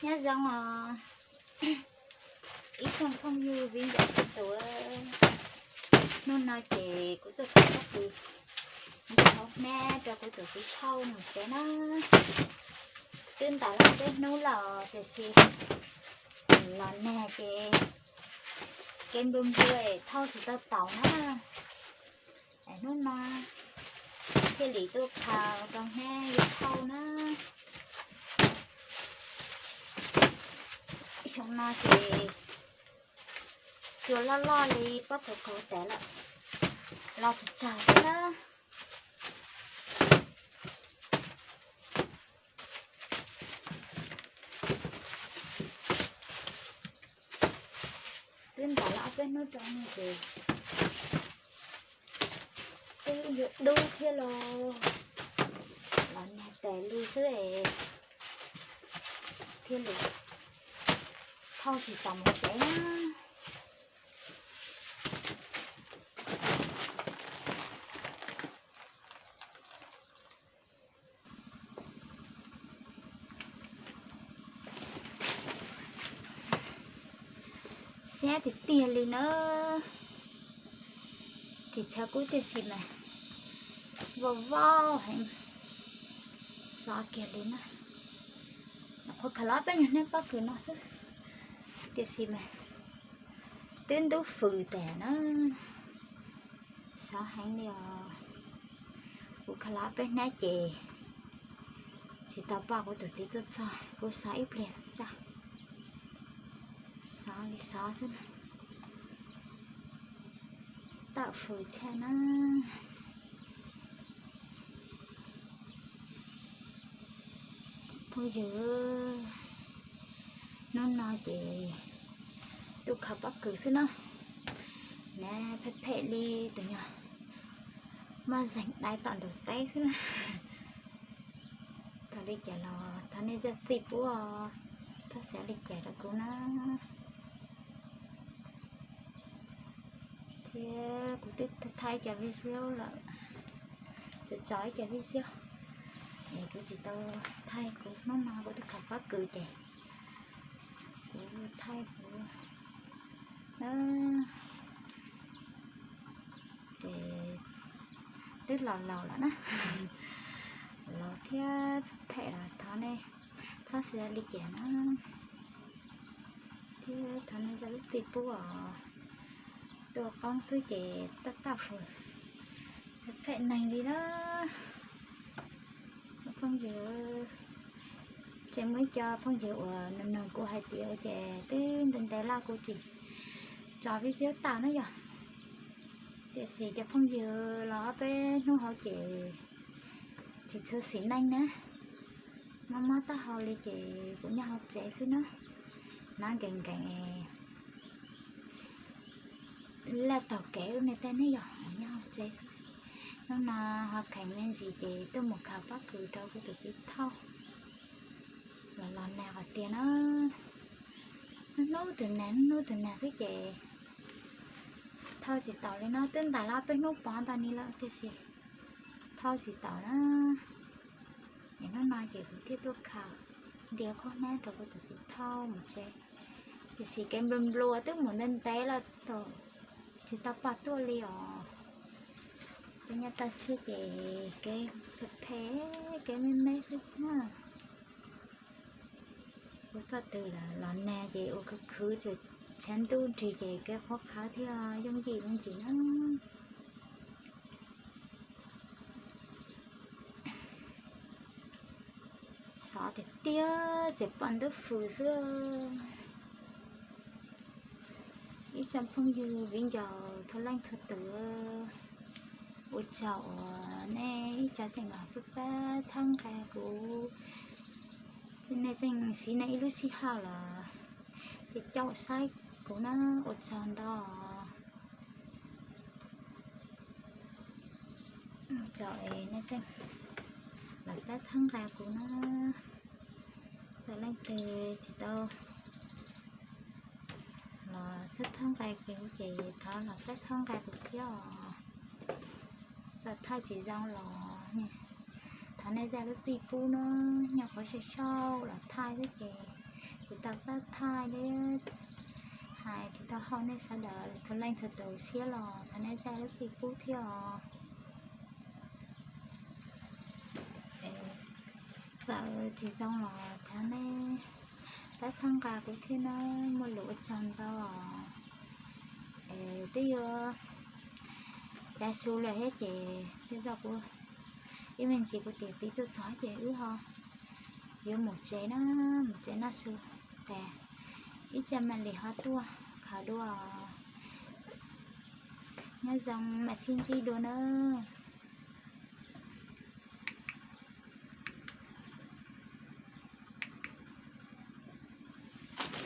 Nyob zoo os ib tsoom phooj ywg viv ncaus txhua tus. Hnub no ces kuv tuaj thaij pob kws nce hauv hnab rau kuv tus txiv thauj mus tsev na. Twb ntais lawm peb hnub lawm tiam sis los nag ces kev nplua nplua es thauj tsis tau taus na. Es hnub no thiaj li tuaj khaws rau hnab yuav thauj na. Xyoo no ces cua loj loj li pob kws qus tas lawm, los tsawg tsawg xwb na. Twb ntais lawm ob peb hnub rau no ces twb yuav dub thiab los, los nag tas li xwb es thiaj li thauj tsis tau mus tsev na. Siab tiag tiag li na. Tsis tshav kub tiam sis mas vau vau heev, xov kiag li na. Qhuav khaws los peb nyuag hnab pob kws no xwb tiam sis mas twb ntub fws tas na. Xov heev li os. Kuv khaws los peb hnab ces tsis tau pom kuv tus txiv tuaj txog, kuv xov ib pliag tso. Xov li xov xwb na. Tawm fws tshaj na. Phooj ywg, hnub no ces tuaj khaws pob kws xwb na. Nag phem phem li tus nyuag maj zeeg dai tom ntug teb xwb na. Thaum li cas los thov nej zam txim pub, txhob xav li cas rau kuv na. Thiab kuv twb thaij cov video lawm, tso tso ib cov video es kuv tsis tau thaij, kuv hnub no kuv twb khaws pob kws ces kuv thaij kuv na. Ces twb laus laus lawm na, laus thiab phem los thov nej txhob xav li cas na. Thiab thov nej zam lub txim pub os. Tua qoob xwb ces tawm tawm fws, phem neeg li na. Phooj ywg, tseem muaj ib co phooj ywg uas nug nug kuv hais tias ua cas twb ntev ntev lawm kuv tsis tso video tawm na yom. Tiam sis cov phooj ywg los ob peb hnub hauv ces tsis tshua xis neej na, mob mob taub hau li ces kuv nyob hauv tsev xwb na. Hnab nkees nkees laj taug kev ub ne tej neb yog nyob hauv tsev. Hnub no ho kheev me ntsis ces tuaj mus khaws pob kws rau kuv tus txiv thauj los los nag qhov tiag na. Hnub hnub tus nag, hnub hnub tus nag xwb ces thauj tsis taus li no, twb ntais lawm peb hnub pov ntawd ni lawm tiam sis thauj tsis taus na. Es hnub no ces kuv thiaj tuaj khaws nti qhov hnab rau kuv tus txiv thauj mus tsev. Tiam sis kev nplua nplua twb mus ntev ntev lawm, tsis tau pom tuaj li os. Peb nyob toj siab ces kev phem phem, kev me me xwb na. Kuv txoj twg los nag ces ua khwv khwv, tshav ntuj nrig ces kev qhuav qhawv thiaj yooj yim me ntsis na. Xov tiag tiag ces pom ntub fws xwb. Ib tsoom phooj ywg viv ncaus txhua leej txhua tus, ua tsaug uas nej ib co tseem los pab thab nqa kuv, nej tseem siv nej ib lub sij hawm los ces caum saib kuv na, ua tsaug ntau. Ua tsaug es nej tseem los pab thab nqa kuv na. Txawm leej twg tsis tau los pab thab nqa kuv ces thov los pab thab nqa kuv thiab os. Los thaij tsis zoo los thov nej zam lub txim pub na, nyuam qhuav xyaum xyaum los thaij xwb ces Kuv tau txawj thaij thiab hais tsis tau hau nej sawv daws txhua leej txhua tus siab los thov nej zam lub txim pub thiab os. Txawm tsis zoo los thov nej pab txhawb nqa kuv thiab nawb, muaj lus ua tsaug ntau os. Twb yuav caiv su lawm thiab ces tej zaum kuv ib me ntsis kuv tiam pib tuaj txog ces wb ho yuav mus tsev na, mus tsev noj su, tas ib tsam mam li ho tuaj khaws dua. Nyob zoo mam sib ntsib dua nawb.